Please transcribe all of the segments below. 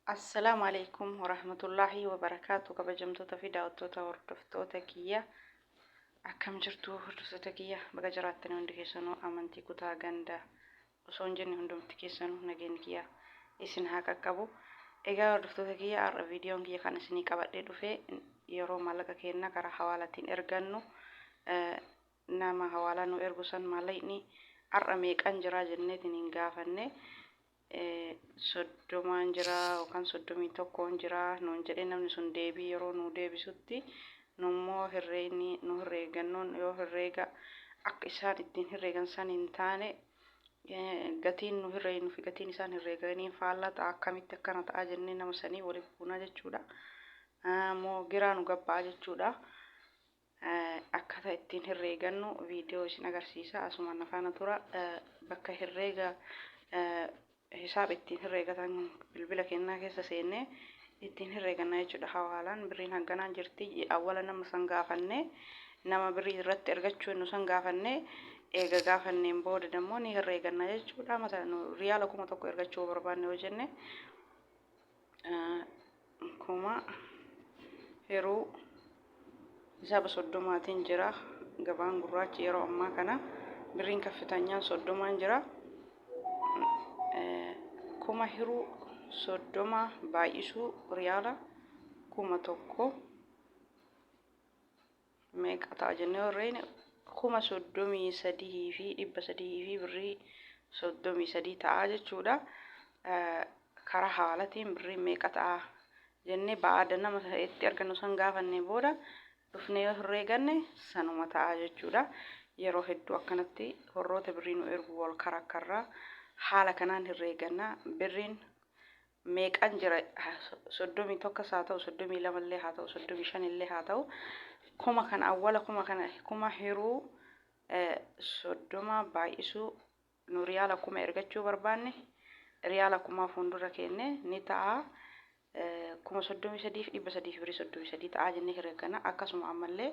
Assalaamu alaikum warahmatullaahi wabarakaatu. Kabajamtoota fi daawwattoota, hordoftoota kiyya, akkam jirtu? Hordoftoota kiyya, baga jiraattanii. Hundi keessanuu, amantii, kutaa, ganda osoo hin jenne, hundumti keessanuu nageenyi kiyya isin haa qaqqabu. Egaa hordoftoota kiyya, har'a viidiyoon kiyya kan isinii qabadhee dhufe yeroo maallaqa keenya karaa hawaalatiin ergannu, nama hawaalaa nu ergu san maallaqni har'a meeqan jira jenneetiin hin gaafanne, 30n jira yookaan 31n jira nuun jedhee, namni sun deebii yeroo nuu deebisutti, nummoo herreegni nu herreegannoon yoo herreega akka isaan ittiin herreegan san hin taane, gatiin nu herreegnu fi gatiin isaan herreeganiin faallaa ta'a, akkamitti akkana ta'a jennee nama sanii waliif buunaa jechuudha. Moo giraa nu gabba'a jechuudha. Akkaataa ittiin herreegannu viidiyoo isin agarsiisa. Asumaan afaana tura. Bakka herreega hisaaba ittiin herreegatan bilbila keenyaa keessa seennee ittiin herreeganna jechuudha. Hawaalaan birriin hanganaan jirti, awwala nama san gaafanne, nama birrii irratti ergachuu nu san gaafanne, eega gaafanneen booda dammoo ni herreeganna jechuudha. Mata riyaala 1000 ergachuu barbaanne yoo jenne, kuma hiruu hisaaba 30tiin jira. Gabaan gurraachi yeroo ammaa kana birriin kaffitanyaan 30n jira. Kuma hiruu 30 baay'isuu riyaala 1000 meeqa ta'a jennee warreen, 33,300 fi birrii 33 ta'a jechuudha. Karaa hawaalatiin birriin meeqa ta'a jennee ba'aada nama itti argannu san gaafanne booda dhufnee yoo herreeganne sanuma ta'a jechuudha. Yeroo hedduu akkanatti warroota birrii nu ergu wal karakkarraa haala kanaan herreeganna. Birriin meeqan jira, 31s haa ta'u, 32 illee haa ta'u, 35 illee haa ta'u, kuma kana awwala kuma kana kuma hiruu 30 baay'isuu nu riyaala 1000 ergachuu barbaanne, riyaala 1000 fuuldura keenne ni ta'a. 33,300 fi birrii 33 ta'a jennee herreegganna. Akkasuma ammallee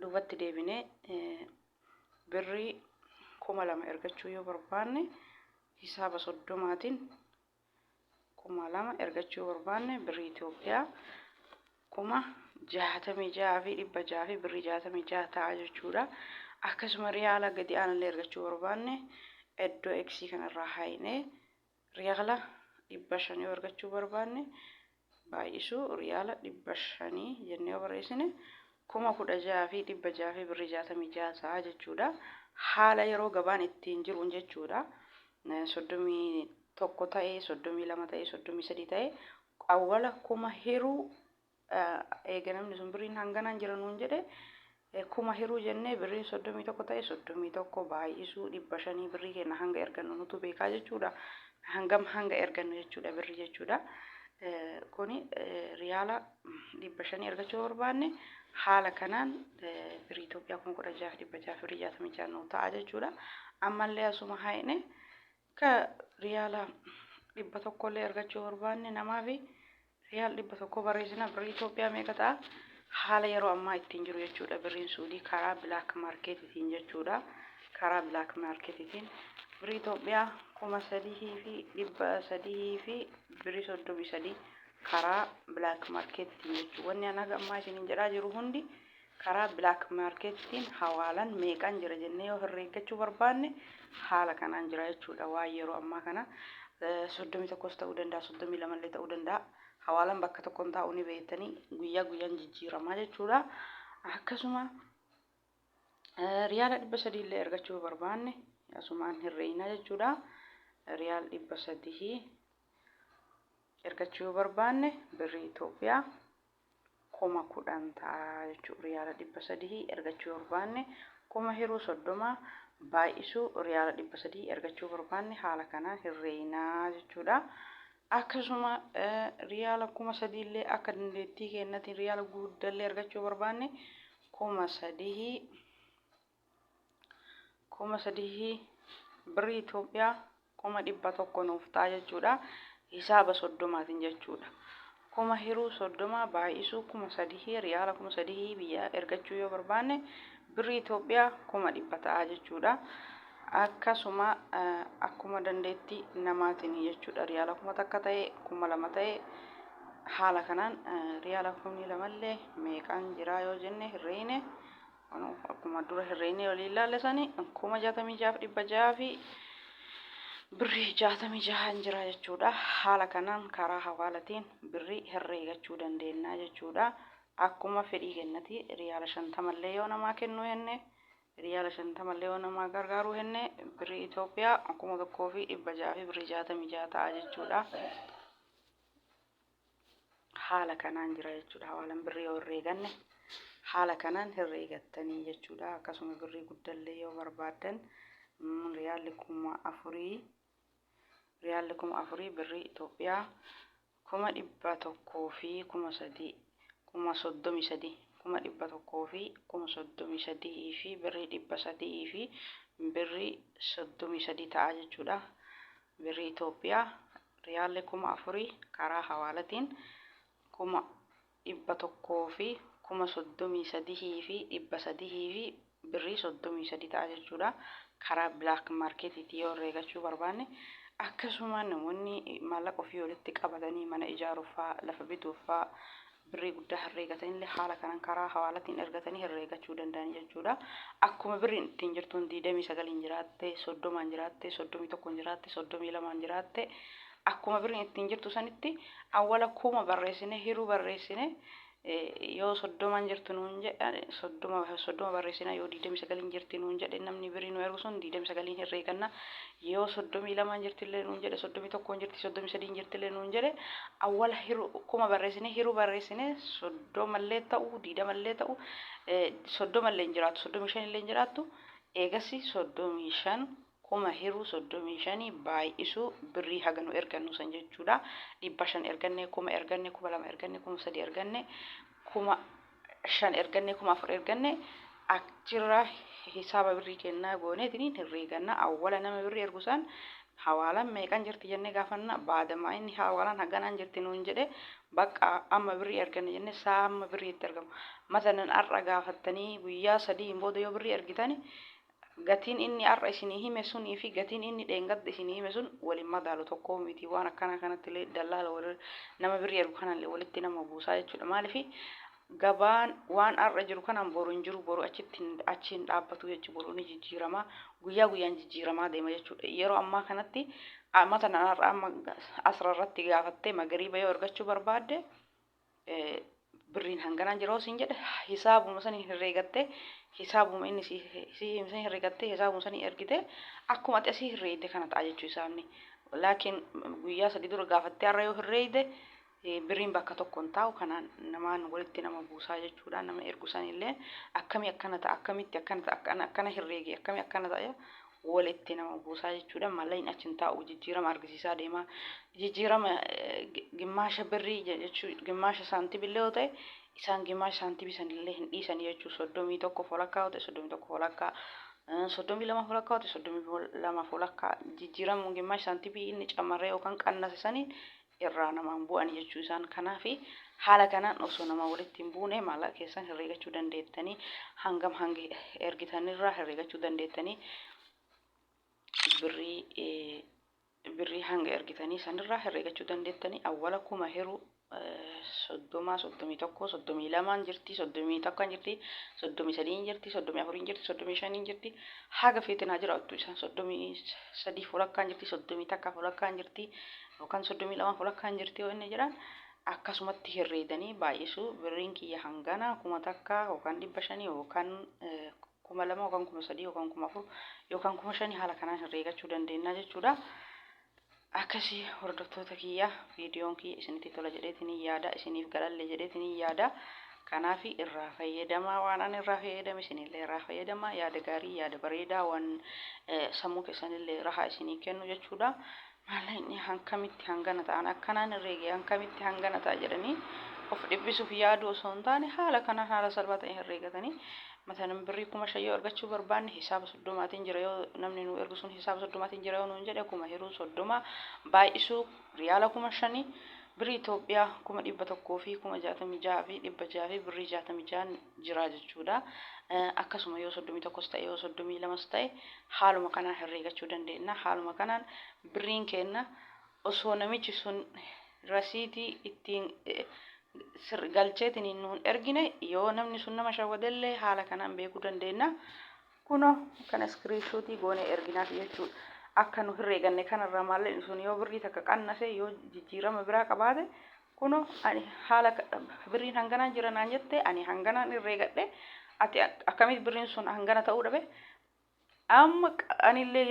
duubatti deebinee birrii 2000 ergachuu yoo barbaanne, hisaaba 30tiin 2000 ergachuu yoo barbaanne, birrii Itoophiyaa 66,600 fi birrii 66 ta'a jechuudha. Akkasuma riyaala gadi aanallee ergachuu barbaanne, iddoo eksii kanarraa haayinee riyaala 500 yoo ergachuu barbaanne, baay'isuu riyaala 500 jennee yoo barreessine, 16,600 fi birrii 66 ta'a jechuudha. Haala yeroo gabaan ittiin jiruun jechuudha. 31 ta'ee, 32 ta'ee, 33 ta'ee, awwala kuma hiruu, eega namni sun birriin hanganaan jira nuun jedhe, kuma hiruu jennee, birriin 31 ta'e 31 baay'isuu 500, birrii keenya hanga ergannu nutu beekaa jechuudha. Hangam hanga ergannu jechuudha birrii jechuudha. Kuni riyaala 500 ergachuu barbaanne, haala kanaan birrii Itoophiyaa 16,600 fi birrii 66 nuu ta'a jechuudha. Ammallee asuma haayine ka riyaala 100 illee ergachuu barbaanne, namaafi riyaal 100 barreessina, birrii Itoophiyaa meeqa ta'a? Haala yeroo ammaa ittiin jiru jechuudha. Birriin Suudii karaa black marketiitiin jechuudha. Karaa black marketiitiin birrii Itoophiyaa 3,300 fi birrii 33 karaa black marketiitiin jechuudha. Wanni ani haga ammaa isiniin jedhaa jiru hundi karaa black marketiitiin hawaalan meeqan jira jennee yoo herreeggachuu barbaanne haala kanaan jira jechuudha. Waan yeroo ammaa kana 31s ta'uu danda'a, 32llee ta'uu danda'a. Hawaalan bakka tokkoon taa'uu ni beektanii, guyyaa guyyaan jijjiiramaa jechuudha. Akkasuma riyaala 300 illee argachuu barbaanne asumaan herreeynaa jechuudha. Riyaal 300 ergachuu yoo barbaanne, birrii Itoophiyaa 10,000 ta'a jechuudha. Riyaala 300 ergachuu yoo barbaanne, kuma hiruu 30 baay'isuu riyaala 300 ergachuu barbaanne, haala kanaan herreeynaa jechuudha. Akkasuma riyaala 3000 illee akka dandeettii keenyatiin riyaala guddallee argachuu barbaanne, 3000 birrii Itoophiyaa 100,000 nuuf ta'a jechuudha. Hisaaba 30tiin jechuudha. Kuma hiruu 30 baay'isuu 3000, riyaala 3000 biyya ergachuu yoo barbaanne, birrii Itoophiyaa 100,000 ta'a jechuudha. Akkasuma akkuma dandeettii namaatiin jechuudha. Riyaala 1000 ta'e, 2000 ta'e, haala kanaan riyaala 2000llee meeqaan jira yoo jenne herreeyne, akkuma dura herreeyne olii ilaalle sani 66,600 fi birrii 66n jira jechuudha. Haala kanaan karaa hawaalatiin birrii herreegachuu dandeenya jechuudha. Akkuma fedhii kennati riyaala 50llee yoo namaa kennu jenne, riyaala 50llee yoo namaa gargaaruu jenne, birrii Itoophiyaa 1600 fi birrii 66 ta'a jechuudha. Haala kanaan jira jechuudha. Hawaalaan birrii yoo herreeganne haala kanaan herreegattanii jechuudha. Akkasuma birrii guddallee yoo barbaaddan, riyaalli 4000, riyaalli 4000 birrii Itoophiyaa 100,000 fi 3000, 33,000, 133,000 fi birrii 300 fi birrii 33 ta'a jechuudha. Birrii Itoophiyaa riyaalli 4000 karaa hawaalatiin 133,300 fi birrii 33 ta'a jechuudha. Karaa black marketiitii yoo herreegachuu barbaanne, akkasuma namoonni maallaqa ofii walitti qabatanii mana ijaaruuf fa'aa, lafa bituuf fa'aa birrii guddaa herreegatanillee haala kanaan karaa hawaalatiin ergatanii herreegachuu danda'an jechuudha. Akkuma birriin ittiin jirtuun 29n jiraatte, 30n jiraatte, 31n jiraatte, 32n jiraatte, akkuma birriin ittiin jirtu sanitti awwala kuma barreessine, hiruu barreessine. Yoo 30n jirtu nuun jedha, 30, 30 barreessina. Yoo 29n jirti nuun jedhe namni birrii nu ergu sun, 29n herreeganna. Yoo 32n jirtillee nuun jedhe, 31n jirti, 33n jirtillee nuun jedhe, awwala hiruu kuma barreessine, hiruu barreessine. 30llee ta'u, 20llee ta'u, 30llee hin jiraattu, 35llee hin jiraattu. Eegasi 35, kuma hiruu 35 baay'isuu birrii haga nu ergannu san jechuudha. 500 erganne, 1000 erganne, 2000 erganne, 3000 erganne, 5000 erganne, 4000 erganne, achirraa hisaaba birrii kennaa gooneetiniin herreeganna. Awwala nama birrii ergu san hawaalaan meeqan jirti jennee gaafanna. Baadamaa inni hawaalaan haganaan jirti nuun jedhe, bakka amma birrii erganne jenne, saa amma birrii itti ergamu. Masalan har'a gaafattanii guyyaa 3n booda yoo birrii ergitani, gatiin inni har'a isinii hime sunii fi gatiin inni dheengadda isinii hime sun waliin madaalu, tokko miti. Waan akkanaa kanatti illee dallaala nama birrii ergu kanallee walitti nama buusaa jechuudha. Maaliif? Gabaan waan har'a jiru kanaan boru hin jiru, boru achitti achi hin dhaabbatu jechuudha. Boru ni jijjiirama, guyyaa guyyaan jijjiiramaa deema jechuudha. Yeroo ammaa kanatti matanan har'a amma asra irratti gaafattee magariiba yoo ergachuu barbaadde, birriin hanganaan jira siin jedhe, hisaabuma sanii herreegattee, hisaabuma inni si hime sanii herreegattee, hisaabuma sanii ergite, akkuma ati asii herreeyde kana ta'a jechuu hisaabni. Laakiin guyyaa 3 dura gaafattee har'a yoo herreeyde, birriin bakka tokko hin taa'u. Kanaan namaan walitti nama buusaa jechuudha. Nama ergu sanillee akkamii akkana ta'a, akkamitti akkana ta'a, akkana herreege, akkamii akkana ta'a, walitti nama buusaa jechuudha. Mallaqni achi hin taa'u, jijjiirama argisiisaa deema. Jijjiirama gimmaasha birrii jechuu, gimmaasha saantibillee yoo ta'e, isaan gimmaasha saantibii sanillee hin dhiisanii jechuu. 31 walakkaa yoo ta'e, 31 walakkaa, 32 walakkaa yoo ta'e, 32 walakkaa, jijjiiramuun gimmaasha saantibii inni camarree yookaan qannase saniin irraa namaan bu'anii jechuu isaan. Kanaafi haala kanaan osoo nama walitti hin buune maallaqa keessan herreegachuu dandeettanii, hangam hangi ergitanirraa herreegachuu dandeettanii, birrii hanga ergitanii sanirraa herreegachuu dandeettanii. Awwala kuma hiruu 30, 31, 32n jirti, 31n jirti, 33n jirti, 34n jirti, 35n jirti, haga feetin haa jiraattu isaan, 33 walakkaan jirti, 31 walakkaan jirti yookaan 32 walakkaan jirti yoo inni jedhan, akkasumatti herreedanii baay'isuu. Birriin kiyya hangana, 1000 yookaan 500 yookaan 2000 yookaan 3000 yookaan 4000 yookaan 5000, haala kanaan herreegachuu dandeenya jechuudha. Akkasii hordoftoota kiyya, viidiyoon kiyya isinitti tola jedheetiin yaada, isiniif galalle jedheetiin yaada. Kanaaf irraa fayyadamaa. Waan ani irraa fayyadame isinillee irraa fayyadamaa. Yaada gaarii, yaada bareedaa, waan sammuu keessanillee rahaa isinii kennu jechuudha. Maallaqni hankamitti hangana ta'an, akkanaan herreege, hankamitti hangana ta'a jedhanii of dhiphisuuf yaaduu osoo hin taane, haala kanaan haala salphaa ta'een herreegatanii. Masalan birrii 5000 yoo argachuu barbaanne, hisaaba 30tiin jira yoo namni nu ergu sun, hisaaba 30tiin jira yoo nuun jedhe, kuma hiruu 30 baay'isuu riyaala 5000. Birrii Itoophiyaa 166,600 fi birrii 66 jira jechuudha. Akkasuma yoo 31s ta'e, yoo 32s ta'e, haaluma kanaan herreegachuu dandeenya. Haaluma kanaan birriin kenna osoo namichi sun rasiitii ittiin galcheetiin nuun ergine, yoo namni sun nama shawwadellee haala kanaan beekuu dandeenya. Kunoo kana screenshot goonee erginaaf jechuudha. Akka nu herreeganne kanarraa maallaqni sun yoo birrii takka qannase, yoo jijjiirama biraa qabaate, kunoo ani haala birriin hanganaan jira naan jette, ani hanganaan herreegadhe, ati akkamitti birriin sun hangana ta'uu dhabe? Amma anillee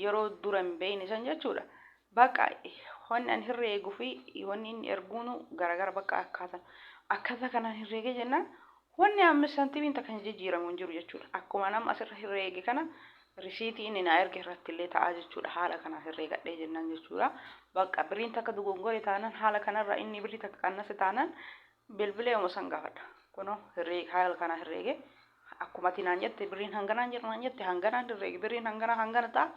yeroo dura hin beekne san jechuudha. Bakka wanni ani herreeguu fi wanni inni erguunu garagara. Bakka akkaataa kanaan herreegee jennaan, wanni amma santiimiin takka hin jijjiiramu hin jiru jechuudha. Akkuma nama asirra herreege kana risiitii inni naa erge irratti illee ta'a jechuudha. Haala kanaan herreegadhee jennaan jechuudha. Bakka birriin takka dogongore taanaan, haala kanarra inni birrii takka qannase taanaan, bilbilee uma san gaafadha. Kunoo herreega haala kanaan herreege, akkuma ati naan jette birriin hanganaan jira naan jette, hanganaan herreege, birriin hangana hangana ta'a.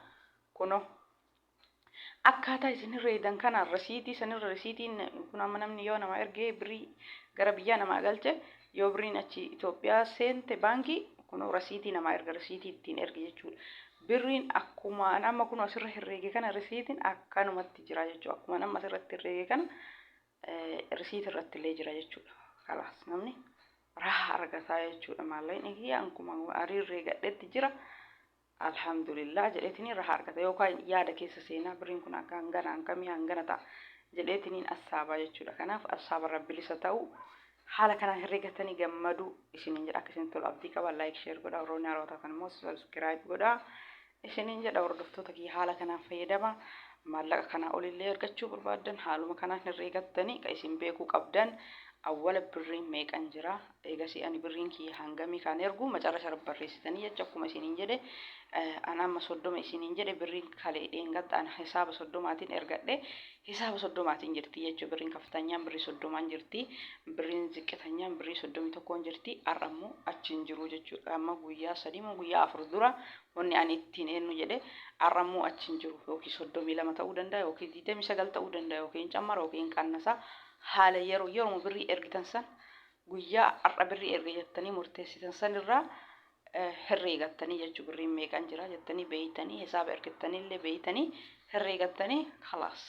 Kunoo akkaataa isin herreedan kanaan rasiitii sanirra rasiitiin kun amma namni yoo nama ergee birrii gara biyyaa namaa galche, yoo birriin achi Itoophiyaa seente baankii, kunoo rasiitii namaa erga, rasiitii ittiin erge jechuudha. Birriin akkuma amma kun asirra herreege kana rasiitiin akkanumatti jira jechuudha. Akkuma nama asirratti herreege kana rasiitii irratti illee jira jechuudha. Kalaas namni raha argataa jechuudha. Maallaqni kiyya akkuma ariirree gadhetti jira. Alhamdulillah jedheetiin raha argata yookaan yaada keessa seenaa, birriin kun akka hangana hangamii hangana ta'a jedheetiin assaabaa jechuudha. Kanaaf assaabarra bilisa ta'u haala kanaan herreegatanii gammaduu isiniin jedha. Akka isin tolu abdii qaba. Like, share godha. Warroonni haarawaa taatan immoo subscribe godha isiniin jedha. Hordoftoota kiyya, haala kanaan fayyadama. Maallaqa kanaa olillee argachuu barbaaddan, haaluma kanaan herreegattanii kan isin beekuu qabdan awwala birriin meeqan jira, eegasii ani birriin kiyya hangamii kan ergu macarrasha barreessitanii jecha. Akkuma isiniin jedhe, an amma 30 isiniin jedhe, birriin kalee dheengadda an hisaaba 30-tiin ergadhe, hisaaba 30-tiin jirti jechuu. Birriin kaftanyaan birrii 30-n jirti, birriin ziqqitanyaan birrii 31-n jirti. Har'a immoo achi hin jiru jechuudha. Amma guyyaa 3 moo guyyaa 4 dura wanni ani ittiin eenyu jedhe har'a immoo achi hin jiru. Yookiin 32 ta'uu danda'a, yookiin 29 ta'uu danda'a, yookiin cammara yookiin qannasa. Haala yeroo yeroo birrii ergitan san, guyyaa har'a birrii erga jettanii murteessitan sanirraa herreegattanii jechuu, birriin meeqan jira jettanii beeytanii, hisaaba ergattaniillee beeytanii herreegattanii, kalaas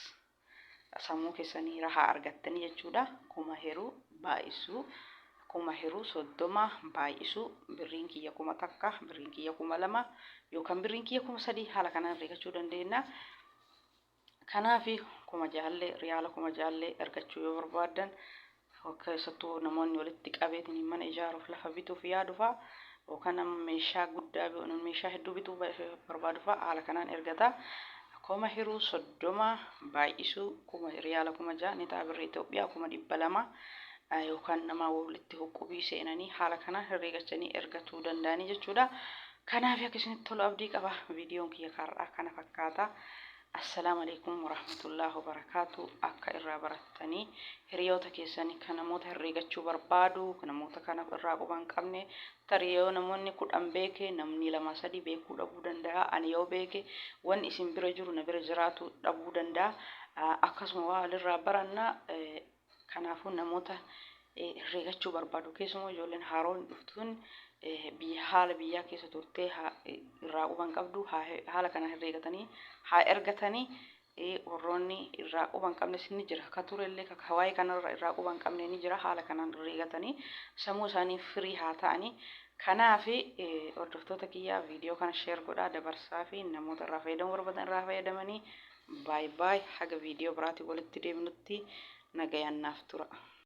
sammuu keessanii rahaa argattanii jechuudha. Kuma hiruu baay'isuu, kuma hiruu 30 baay'isuu birriin kiyya 1000, birriin kiyya 2000 yookaan birriin kiyya 3000, haala kanaan herreegachuu dandeenya. Kanaafi 6000-llee, riyaala 6000-llee argachuu yoo barbaaddan, keessattuu namoonni walitti qabeetiin mana ijaaruuf, lafa bituuf yaadu fa'a, yookaan nama meeshaa guddaa, meeshaa hedduu bituu barbaadu fa'a, haala kanaan ergata. Kuma hiruu 30 baay'isuu kuma riyaala 6000 ni ta'a birrii Itoophiyaa 200,000, yookaan nama walitti huqubii seenanii haala kanaan herreegachanii ergatuu danda'anii jechuudha. Kanaaf akka isinitti tolu abdii qaba. Viidiyoon kiyya har'aa kana fakkaata. Assalaamu alaikum warahmatullahi wabarakaatu. Akka irraa barattanii hiriyoota keessanii kan namoota herreegachuu barbaadu, kan namoota kana irraa quba hin qabne, tarii yoo namoonni 10 beeke, namni lama sadi beekuu dhabuu danda'a. Ani yoo beeke, wanni isin bira jiru na bira jiraatu dhabuu danda'a. Akkasuma waa walirraa baranna. Kanaafuu namoota herreegachuu barbaadu, keessumaa ijoolleen haaroon dhuftuun biyya haala biyyaa keessa turtee irraa quba hin qabdu, haala kana herreegatanii haa ergatanii. Warroonni irraa quba hin qabnes ni jira, ka turellee ka waa'ee kanarra irraa quba hin qabne ni jira. Haala kanaan herreegatanii sammuu isaanii firii haa ta'anii. Kanaafi hordoftoota kiyyaa, viidiyoo kana share godhaa dabarsaa fi namoota irraa fayyadamuu barbaadan irraa fayyadamanii. Baay baay, haga viidiyoo biraatiin walitti deemnutti nagayaan naaf tura.